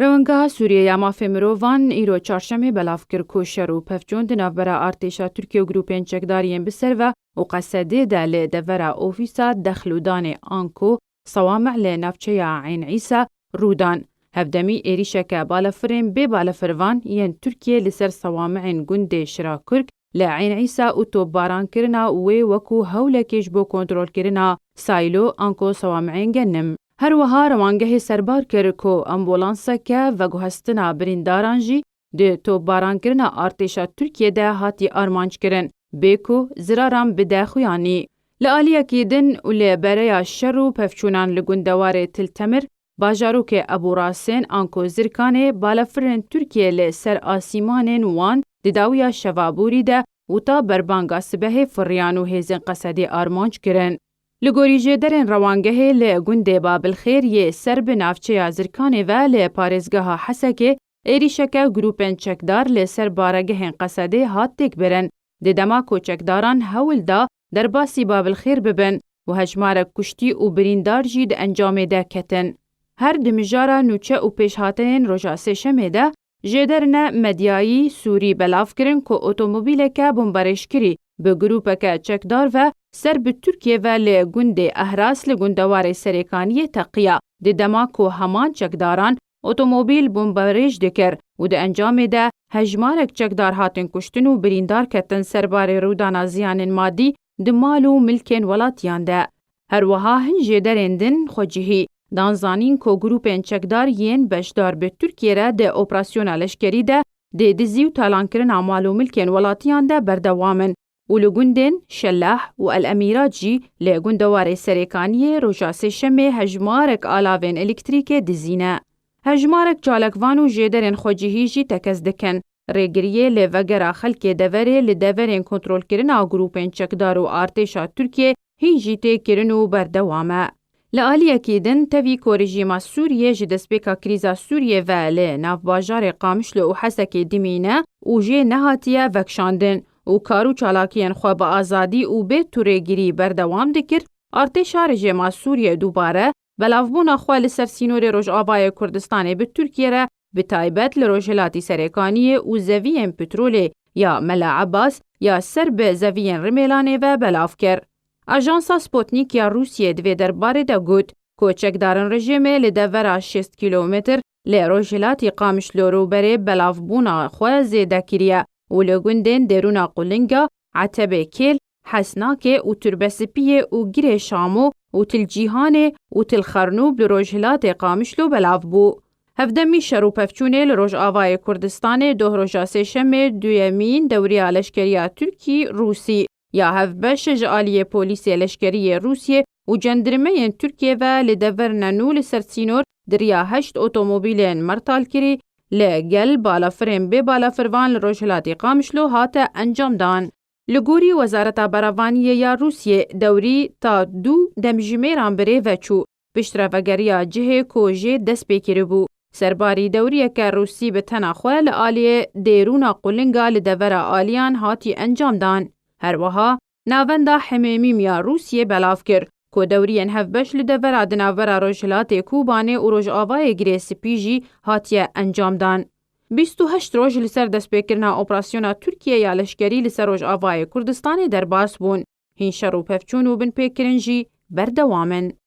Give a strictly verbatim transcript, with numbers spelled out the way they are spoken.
Rewengeha Sûriyê ya Mafê Mirovan îro çarşemê belav kir ku şer û pevçûn di navbera artêşa Tirkiye û grûpên çekdar yên bi ser ve û Qesedê de li devera ofîsa dexlûdanê anku sewamih li navçeya Eyn Îsa rû dan. Hevdemî êrîşeke balafirên bê balafirvan yên Tirkiye li ser sewamihên gundê Şirakurk li Eyn Îsa û topbarankirina wê wekû hewlekê ji bo kontrolkirina sîlo anku sewamihên genim. Her wiha rewangehê serbar kir ku ambulanseke veguhestina birîndaran jî di topbarankirina artêşa Tirkiye de hatî armanckirin, bê ku ziraran bide xuyanî. Li aliyekî din û li bereya şer û pevçûnan li gundewarê Til Temir, bajarokê Ebû Rasên anku Zirkanê, balafirên Tirkiye li ser asîmanên wan di dawiya şeva borî de û ta berbanga sibehê firiyan û hêzên Qesedê armanc kirin. Li gorî jêderên rewangehê, li gundê Babilxêr yê ser bi navçeya Zirkanê ve li parêzgeha Hesekê êrîşeke grûpên çekdar li ser baregehên Qesedê hat têkbirin. Di dema ku çekdaran hewl da derbasî Babilxêr bibin û hejmarek kuştî û birîndar jî di encamê de ketin. Her di mijara nûçe û pêşhatinên roja Sêşemê de, jêderine medyayî Sûrî belav kirin ku otomobîleke bomberêjkirî bi grûpeke çekdar ve ser bi Tirkiye ve li gundê Ehras li gundewarê Serêkaniyê teqiya, di dema ku heman çekdaran otomobîl bomberêj dikir û di encamê de hejmarek çekdar hatin kuştin û birîndar ketin. Serbarê rûdana ziyanên madî di mal û milkên welatiyan de. Her wiha hin jêderên din xwecihî dan zanîn ku grûpên çekdar yên beşdar bi Tirkiye re di operasyona leşkerî de di dizî û talankirina mal û milkên welatiyan de berdewam in û li gundên Şelah û El Emîrat jî li gundewarê Serêkaniyê roja Sêşemê hejmarek alavên elektrîkê dizî ne. Hejmarek çalakvan û jêderên xwecihî jî tekez dikin. Rêgiriyê li vegera xelkê deverê li deverên kontrolkirina grûpên çekdar û artêşa Tirkiye hîn jî tê kirin û berdewam e. Li aliyekî din, tevî ku rejîma Sûriyê ji destpêka krîza Sûriyê ve li nav bajarê Qamişlo û Hesekê dimîne û jê nehatiye vekişandin û kar û çalakiyên xwe bi azadî û bê tûrêgirî berdewam dikir, artêşa rejîma Sûriyê dubare belavbûna xwe li ser sînorê Rojavayê Kurdistanê bi Tirkiye re, bi taybet li Rojhilatî Serêkaniyê û zeviyên petrolê ya Mela Ebas ya ser bi zeviyên Rimêlanê ve belav kir. Ajansa Sputnik ya Rûsiyê di vê derbarê de got ku çekdarên rejîmê li devera şêst kîlometr li rojhilatî Qamişlo rûberê belavbûna xwe zêde kiriye û li gundên Dêrûna Qulinga, Etebê Kêl, Hesnakê û Turbesipiyê û Girê Şamo û Til Cîhanê û Til Xernûb li rojhilatê Qamişlo belav bû. Hevdemî şer û pevçûnê li Rojavayê Kurdistanê doh roja Sêşemê duyemîn dewriya leşkeriya Tirkî-Rûsî ya hevbeş ji aliyê polîsê leşkerî yê Rûsiyê û cendirmeyên Tirkiyê ve li deverine nû li ser sînor di riya heşt otomobîlên mertalkirî li gel balafirên bê balafirvan li rojhilatî Qamişlo hate encamdan. Li gorî Wezareta Berevaniyê ya Rûsiyê, dewrî ta du demjimêran bi rê ve çû, piştre vegeriya cihê ku jê dest pê kiribû. Serbarî dewriyeke Rûsî bi tena xwe li aliyê Dêrûna Qulinga li devera aliyan hatî encamdan. Her wiha, Navenda Hemêmîm ya Rûsiyê belav kir ku dewriyên hevbeş li devera di navbera Rojhilatê Kobanê û Rojavayê Girê Spî jî hatiye encamdan. Bîst û heşt roj li ser destpêkirina operasyona Tirkiye ya leşkerî li ser Rojavayê Kurdistanê derbas bûn. Hîn şer û pevçûn û binpêkirin jî berdewam in.